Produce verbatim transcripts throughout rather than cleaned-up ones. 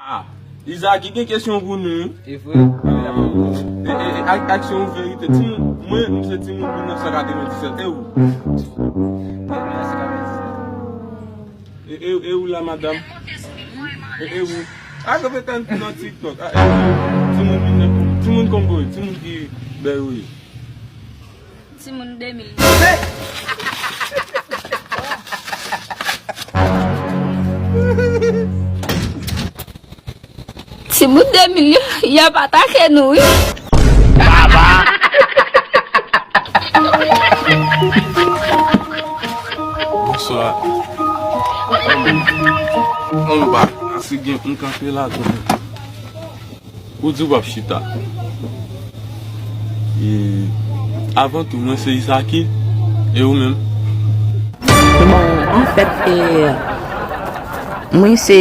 Ah, Izaki gen kesyon pou nou. E vre? E, e, e, ak, aksyon ou verite? Timoun, mwen, m se timoun mil nèf san katrevendiznèf. E ou? E, e, e ou la, madanm? E, e ou? A, kanpe tann nan TikTok. A, e ou? Timoun mil nèf, timoun Kongo, timoun ki bèl ou ye. Timoun de mil. Timoun de mil yo, y ap atake nou, wi. Bonswa. Anba, anba, paske gen yon kanpe la tou. Ou di w ap chita. E, avan tou, mwen se Isaki, e ou menm? Bon, anfèt, e, mwen se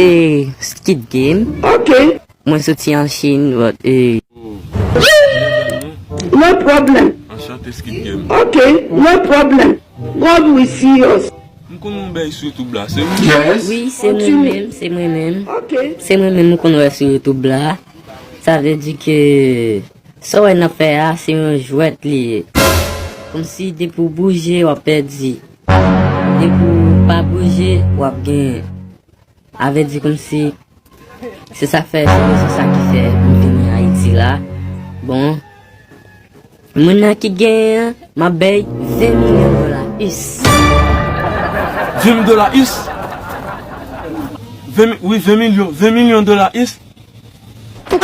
Skid Game. Ok. Mwen soti an Chin, but, e, No problem. Anchante, Skid Game. Ok, no problem. God will see us. M konn yon bèy sou YouTube la, se ou? Yes. Wi, se mwen menm, se mwen menm. Ok. Se mwen menm ou konn wè sou YouTube la. Sa vle di ke sa w wè n ap fè a, se yon jwèt li ye. Kòmsi depi w bouje, w ap pèdi. Depi w pa bouje, w ap genyen. A vle di kòmsi se sa k fè, se rezon sa ki fè m vini Ayiti la. Bon, moun nan ki genyen an, m ap bay ven milyon dola us. Ven mil dola us? Ven mi-, wi, ven milyon, ven milyon dola us. Mwen,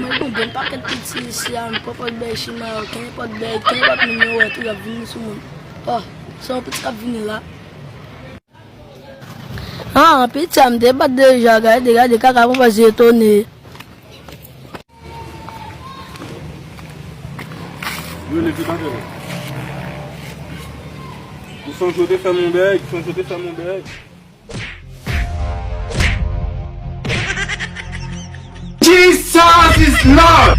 mwen gen yon pakèt piti isi a, m pran pòt bèy chimay, kenpòt bèy, kenpòt moun yo wè tou, y ap vini sou mwen. Oh, se yon piti k ap vini la. Ah, piti a, m te bat deja, gade, gade, kaka, mwen pa etone. Yo, leve pa fè. Ou sonje w te fè m yon bèy, ou sonje w te fè m yon bèy. Jesus is Lord!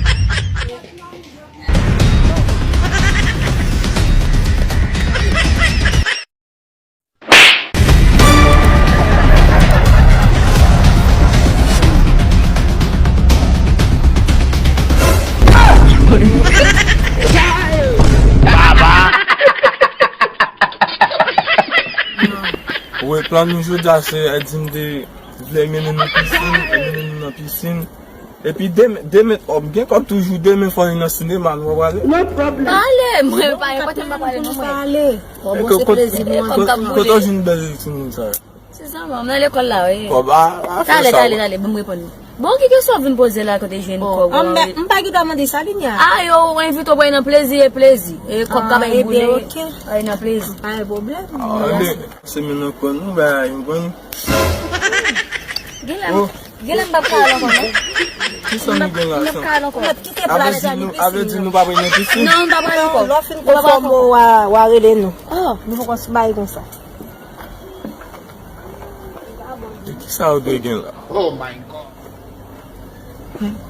Wi, plan nou jodi a se, e, di m te vle mennen nou pisin, e mennen nou nan pisin. Epi demen, demen, oh, m gen kòb toujou, demen fò nou nan sinema, nou pa prale? No problem. Pale, mwen pa, kote m pa prale, non, mwen. Bon, bon, se plezi mwen. Kote w jwenn bèl timoun sa yo? Se sa, mwen, m nan lekòl la, wi. Bon, ba, ba, fè sa. Tale, tale, tale, ban m reponn ou. Bon, ki kesyon w vin poze la kote jwenn kòb? M pa gen dwa mande sa, Linya. A, yo envite w pou al nan plezi, e plezi. E kòb ka bay boule, ok. Al nan plezi. Pa gen pwoblèm. Se men nan kò nou, ba, yon bon. Gen lè, gen lè m p ap ka al ankò, non. Kisa nou gen la? M p ap ka al ankò. Kite plas la, li pisi. A vle di nou pa pran nan pisin? Non, m pa pran ankò. Lè w fin konfòme w, w a, w a rele nou. Oh, nou poko bay konsa. E kisa yo dwe gen la? Oh my God.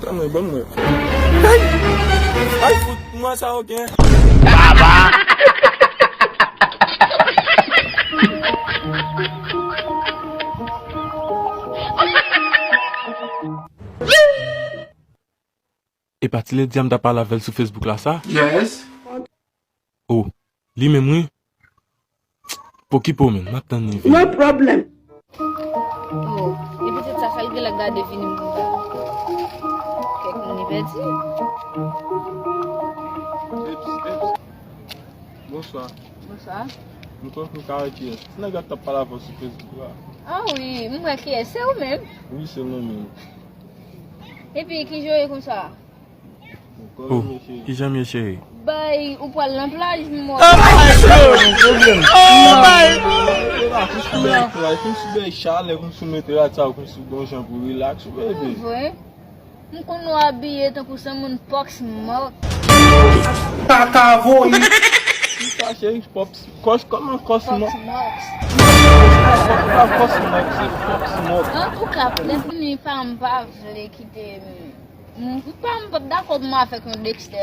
Tann mwen, ban mwen. Ay! Ay, fout, mwen sa yo gen. Baba! E pa ti Lady a m t ap pale avè l sou Facebook la sa? Yes. Oh, li menm wi. Pokipo menm, m ap tann li vini. No problem. Oh, e pitit sa, sa l gen lè gade vini m konsa. Kèk moun li pèdi. Eps, eps. Bonswa. Bonswa. M kwè m ka wè kiyès. Ti nèg la k t ap pale avè w sou Facebook la. Ah wi, m wè kiyès. Se ou menm? Wi, se mwen menm. Epi, kijan w ye konsa? Oh, kijan m ye, cheri? Bay, ou pral nan plaj, m wè. Oh my God! Oh my God! Kòm si bay chalè, kòm si w mete rad sa, kòm si w gon jan pou relax, ou bebe. Vre? M konn ou abiye tankou se moun Pop Smoke. Kaka voye. Kisa, cheri, Pop Smoke? Kòs, kòman Pop Smoke? Pop Smoke. Pop Smoke, se Pop Smoke. Antouka, lè fini pa m pa vle kite m. M, m pa, m p ap dakò pou m avèk yon Dexter.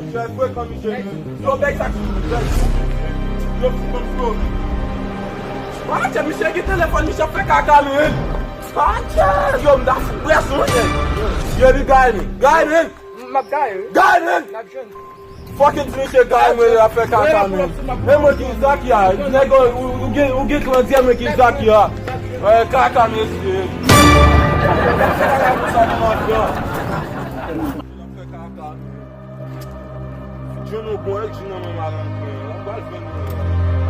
Misye frekan, misye. Yo, bay sa ki yo fout ban m flo. Atye, misye gen telefòn, misye ap fè kaka, men. Atye, yo, m ta fout prèsyon, men. Yo, li gaye, men. Gaye, men. M ap gaye, wi. Gaye, men. N ap jwenn. Fucking misye gaye, men, ap fè kaka, men. E mwen ki Zaki a. Nèg, ou, ou gen, ou gen kran di mwen ki Zaki a. Wè, kaka, mesye. Ap fè kaka, men. Jwenn yon bon èk, jwenn yon malandren. Ou pral jwenn yon.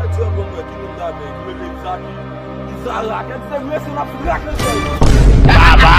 Èk jwenn bon mwen, ki moun dabè, ki mete Zaki. Ki Zara, kèt se mesye, n ap fout rak nan zòn. Baba!